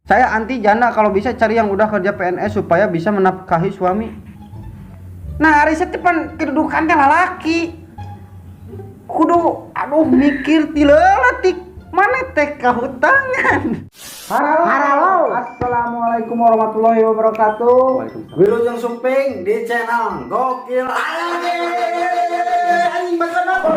Saya anti janda, kalau bisa cari yang udah kerja PNS supaya bisa menafkahi suami. Nah, ari pan kedudukan teh lalaki. Kudu aduh mikir ti leutik mana teh kahutangan. Halo. Halo. Assalamualaikum warahmatullahi wabarakatuh. Waalaikumsalam. Wilujeng Sumping di channel Gokil. Anjing makan apa?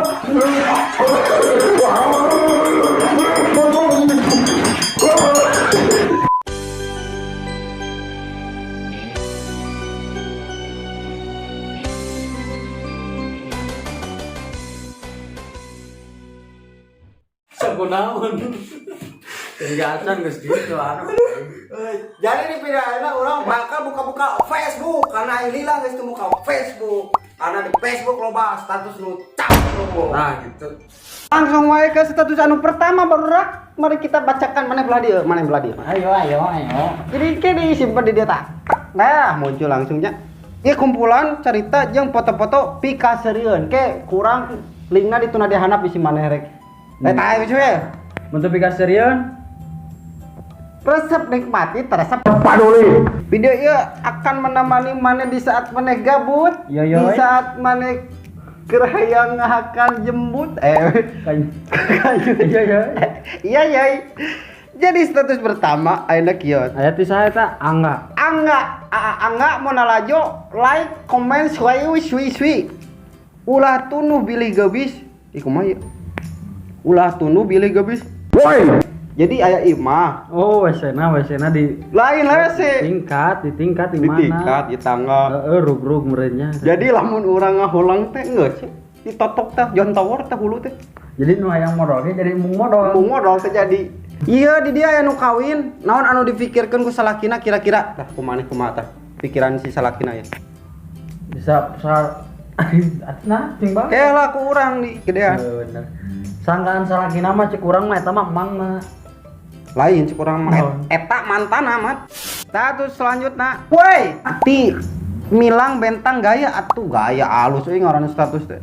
Sakunaon. Kegiatan geus gitu anu. Jadi di video ini orang bakal buka-buka Facebook karena ini lah geus buka Facebook. Karena di Facebook loba status nu cap nu. Nah, gitu. Langsung wae ke status anu pertama barudak. Mari kita bacakan mana belah dia, mana belah dia. Ayo ayo ayo. Jadi kayak disimpan di dia tak. Nah, muncul langsungnya. Ya kumpulan cerita jeung foto-foto pikaseurieun. Ke kurang linkna dituna di handap bisi maneh rek. Eh tah geus we. Mun teu pikaseurieun, Resep nikmati, teresep paduli. Video ieu akan menemani maneh di saat maneh gabut, Yo, yo, di eh. saat maneh keur hayang ngahakan jembut kan iya iya iya iya. Jadi status pertama ayeuna kieu. Aya ti saha eta? Angga. Angga, Angga mau nalajo like, comment, sui sui sui. Ulah tunuh bilih gebis. Ih kumaha ieu? Ulah tunuh bilih gebis. Woi. Jadi aya imah. Oh, WC-na di Lain lah sih. tingkat, di tingkat di Di mana? tingkat di tangga. Heeh, rug-rug merenya. Jadi lamun urang ngahulang teh geus sih. Ditotok teh John Tower teh hulu teh. Jadi nu hayang modal ge jadi mung modal. Mung modal teh jadi. Iya di dia aya nu kawin, naon anu dipikirkeun ku salakina kira-kira? Tah kumaha kumaha tah? Pikiran si salakina ya. Bisa besar. Nah, cing banget. Kayak lah ku urang di gedean. Heeh, bener. Sangkaan salakina mah cek urang mah eta mah emang mah. Lain cek urang mah Oh. eta mantan amat. Status selanjutnya, woi, ti Milang bentang gaya atuh gaya alus euy ngaran status teh.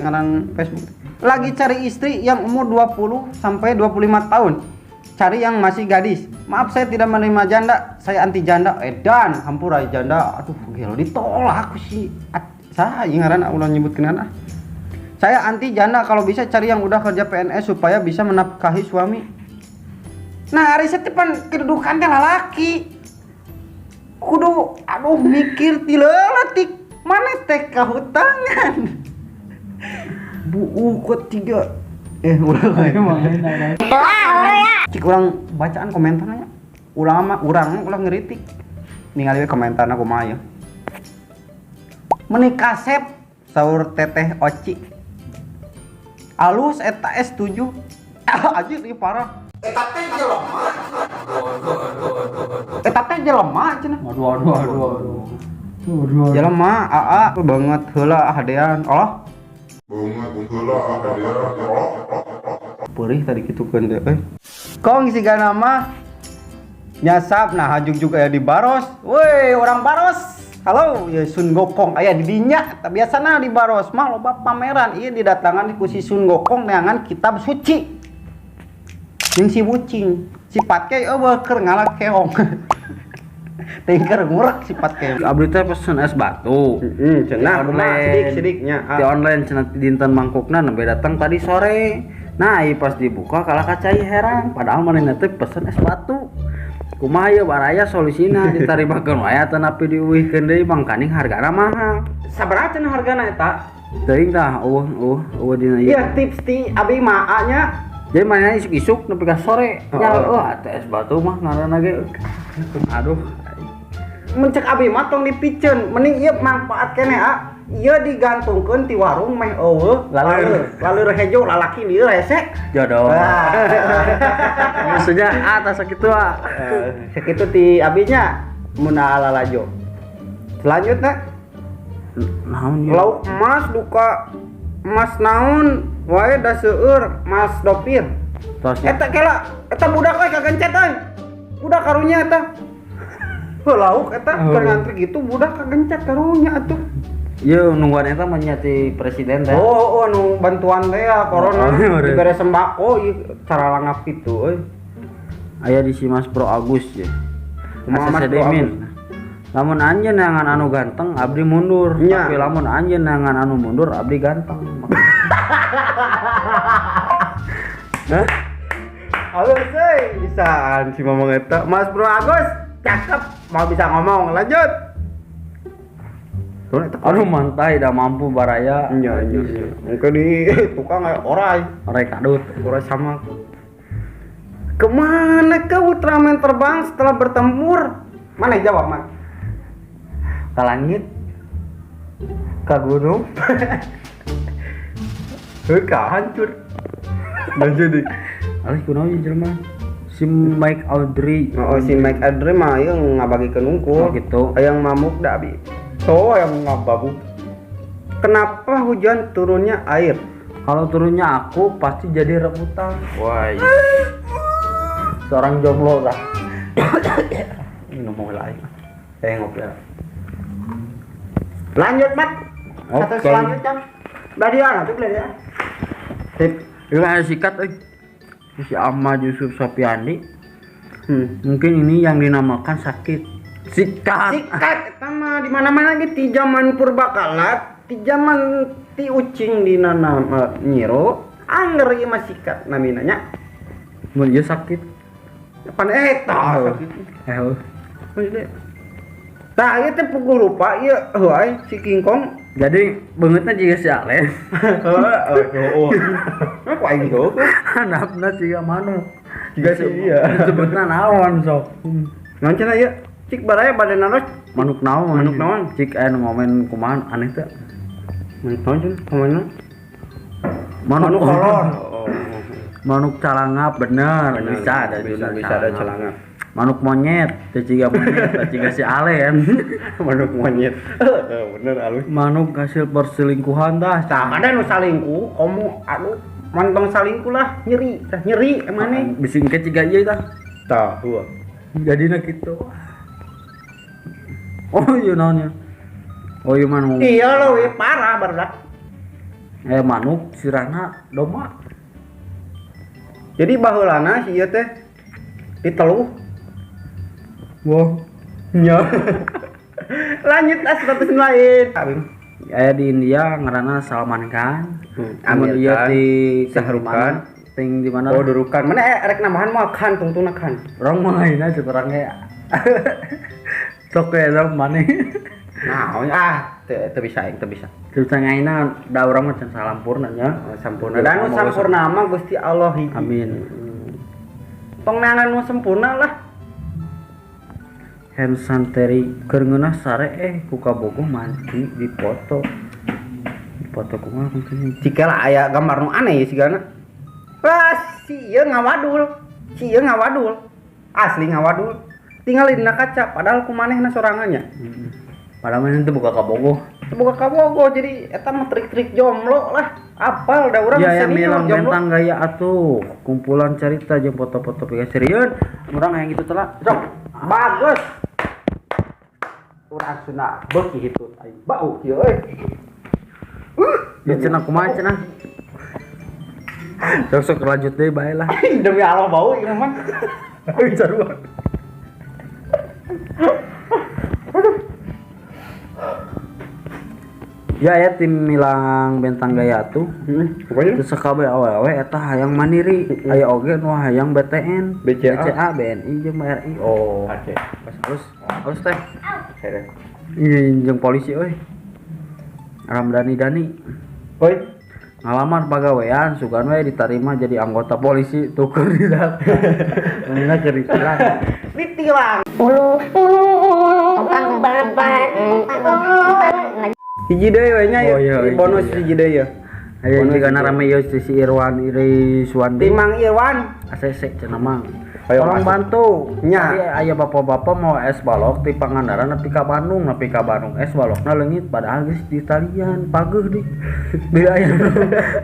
Ngaran Facebook. Lagi cari istri yang umur 20 sampai 25 tahun. Cari yang masih gadis. Maaf saya tidak menerima janda, saya anti janda. Edan, hampura janda. Aduh, gelo ditolak sih. Saha ieu ngaran ulah nyebutkeun ah. Saya anti janda, kalau bisa cari yang udah kerja PNS supaya bisa menafkahi suami. Nah, ari pan kedudukan teh lalaki. Kudu aduh mikir ti leutik mana teh kahutangan. Buuk ketiga. Ulah cik urang bacaan komentarnya. Urang mah urang ulah ngeritik. Ningali we komentarna kumaha ya. Menikah sep saur teteh Oci. Alus eta S7. Ah, anjir ieu parah. Eta teh jelema. Eta teh jelema cenah. Aduh aduh aduh aduh. Aduh. Jelema aa banget heula hadean. Allah Banget heula hadean. Perih tadi kitukeun teh euy. Kong siga nama nyasap nah hajuk aya di Baros. Woi, orang Baros. Halo, ya Sun Gokong aya di dinya. Tah biasana di Baros mah loba pameran ieu didatangan ku si Sun Gokong neangan kitab suci. Jeung si Wucing, sifat ke eueuh keur ngalak keong. Tengker ngurek sifat keong. Abdi teh pesen es batu. Heeh, cenah Di kumaha online. sidik-sidiknya. Di online cenah dinten mangkukna nembe datang tadi sore. Nah, ieu pas dibuka kalah kacai herang, padahal manehna teh pesen es batu. Kumaha ieu baraya solusina ditarimakeun wae teh napi diuihkeun deui mangkaning hargana mahal. Sabaraha cenah hargana eta? Teuing tah eueuh eueuh eueuh dina ieu. Iya tips ti abi mah nya. Jadi manehna isuk-isuk nepi ka sore. Ya Heeh. eueuh teh es batu mah ngaranna ge. Aduh. Mencek abi mah tong dipiceun, mending ieu manfaat keneh ah. Ieu digantungkeun ti warung meh eueuh. Laleur. Laleur hejo lalaki lieur hese. Jodoh. Nah. Maksudnya atas sakitu ah. Sakitu ti abinya mun lalajo. Selanjutnya Naon ieu? lauk emas duka emas naon wae da seueur Mas Dopir. Tos nya. Eta kela eta budak euy kagencet euy. Budak karunya eta. Heuh lauk eta Oh. keur ngantri gitu budak kagencet karunya atuh. Ieu nungguan eta mah nya ti presiden teh. Oh, oh nu bantuan teh ya corona Oh, iya, dibere sembako ieu cara langap kitu euy. Aya di si Mas Bro Agus ya. Kumaha Mas ACCD Bro min. Agus? Lamun anjeun neangan anu ganteng abdi mundur, Nya. tapi lamun anjeun neangan anu mundur abdi ganteng. Hah? Halus euy, bisaan si mamang eta. Mas Bro Agus, cakep, mau bisa ngomong. Lanjut. Tuh, eta. Aduh mantai dah mampu baraya. Nya nya. Engke di tukang aya orai. Orai kadut. Orai sama. Kemana ke Ultraman terbang setelah bertempur? Mana jawab, Mak? Ke langit, ke gunung. Heuh, hancur. Lanjut di. Alih kunaon ieu jelema? Si Mike Audrey. Oh, si Mike Audrey mah ieu ngabagikeun unggul. Oh, gitu. Hayang mamuk da abi. So, hayang ngababu. Kenapa hujan turunnya air? Kalau turunnya aku pasti jadi rebutan. Wah. Seorang jomblo lah. Minum mau lain. Ngopi lah. Lanjut, Mat. Satu Oke. selanjutnya. Badian, atuh badian. Sip. Ini ada sikat euy. Si Ahmad Yusuf Sopiandi. Hmm. Mungkin ini yang dinamakan sakit. Sikat. Sikat eta mah di mana-mana ge ti zaman purbakala, ti zaman ti ucing dina nama nyiro, anger ieu mah sikat namina nya. Mun ieu sakit. Pan eta sakit. Eh, Tah ieu teh puguh lupa ieu heuh ai si King Kong. Jadi beungeutna jiga si Alen. Heeh, oh. Ku aing heuh. Handapna jiga manuk. Jiga si iya. Disebutna naon sok. Naon cenah ieu? Cik baraya bade naros Manuk naon? Manuk naon? Cik aya nu ngomen kumaha aneh teh. Manuk naon cenah? Komen Manuk Manuk kolor. Manuk calangap bener, bisa ada bisa, juga bisa ada celangap. Manuk monyet, teh jiga monyet, teh jiga si Alen. Manuk monyet. Heeh, bener alus. Manuk hasil perselingkuhan dah. Tah ada nu salingkuh, komo aduh mantong salingkuh lah, nyeri, tah nyeri emane. Bisi engke jiga ieu tah. Tah, heuh. Jadina kitu. Oh iya naonnya. Oh iya manuk. Iya lo, parah barudak. Manuk sirahna domba. Jadi baheulana si ieu teh diteluh. Wah. Nya. Lanjut ah status lain. Abim. Aya di India ngaranna Salman Khan. Amun Amir ieu Khan, di Shahrukh Khan. Ting di mana? Oh, durukan. Mana rek nambahan moal Khan tungtungna Khan. Urang mah ayeuna cek urang ge. Sok we eta maneh. Nah, ah teu bisa aing teu bisa. Teu bisa ngaina da urang mah can salampurna nya. Oh, sampurna. Dan nu sampurna mah Gusti Allah hiji. Amin. Tong neangan nu sempurna lah. Hensanteri keur ngeunah sare ku kabogoh mandi dipoto. Dipoto kumaha maksudnya? Jika lah aya gambar nu aneh sigana. Wah, si ieu ngawadul. Si ieu ngawadul. Asli ngawadul. Tinggal dina kaca padahal ku manehna sorangannya. Padahal mah teu boga kabogoh. Teu boga kabogoh jadi eta mah trik-trik jomblo lah. Apal da urang Ya, ya senior milang jomblo. bentang gaya atuh. Kumpulan cerita jeung foto-foto piga serieun. Urang hayang kitu teh lah. Sok, bagus. Urang Sunda beuki hitut aing bau kieu euy. Ya cenah kumaha cenah? Sok sok lanjut deui bae lah. Demi Allah bau ieu mah. Euy sarua. Ya ya tim milang bentang gaya tuh. Pokoknya Terus sakabeh awewe eta hayang mandiri, aya oge nu hayang BTN, BCA. BCA, BNI jeung BRI. Oh. Oke. Terus terus teh. Ini jeung polisi euy. Ramdhani Dani Oi, ngalamar pagawean sugan we ditarima jadi anggota polisi tuker di data. Manehna keur ditilang. ditilang. Ulu ulu ulu bapak. Hiji deui we nya Oh, iya, ieu. Bonus hiji hiji deui ya. Aya Bonus juga hiji. rame ieu si Irwan Iriswandi. Timang Irwan. ACC cenah mah. Ayo Tolong masuk. bantu. Nya. Tadi aya bapak-bapak mau es balok ti Pangandaran nepi ka Bandung, nepi ka Bandung es balokna leungit padahal geus di talian pageuh di. Di aya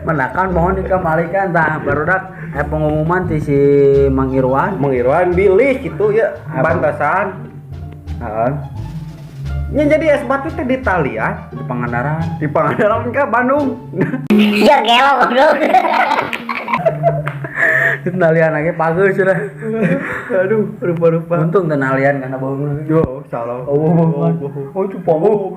menakan mohon dikembalikan tah barudak aya pengumuman ti si Mang Irwan. Mang Irwan bilih gitu ya bantasan. Heeh. Nya jadi es batu teh di talian Di Pangandaran. di Pangandaran ke Bandung. Jor gelo goblok. Nalian lagi pageus sudah. Aduh, rupa-rupa. Untung teu nalian karena bau. Yo, salah. Oh, oh, itu pomo.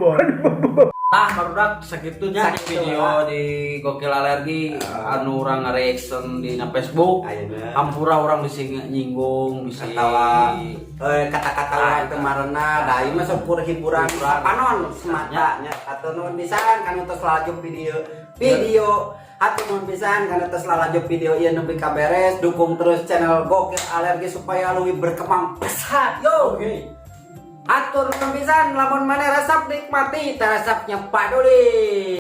Ah, barudak, segitunya di video di Gokil Alergi anu urang reaction di Facebook. Ayeuna. Hampura urang bisa nyinggung, bisa Atawa kata-kata urang teu marena da ieu mah syukur hiburan panon semata nya. Hatur nuhun pisan kanu tos lalajo video video. Hatur nuhun pisan kanu tos lalajo video ieu nepi ka beres. Dukung terus channel Gokil Alergi supaya leuwih berkembang pesat. Yo. Hatur nuhun pisan, lamun maneh resep nikmati, teu resep nya paduli.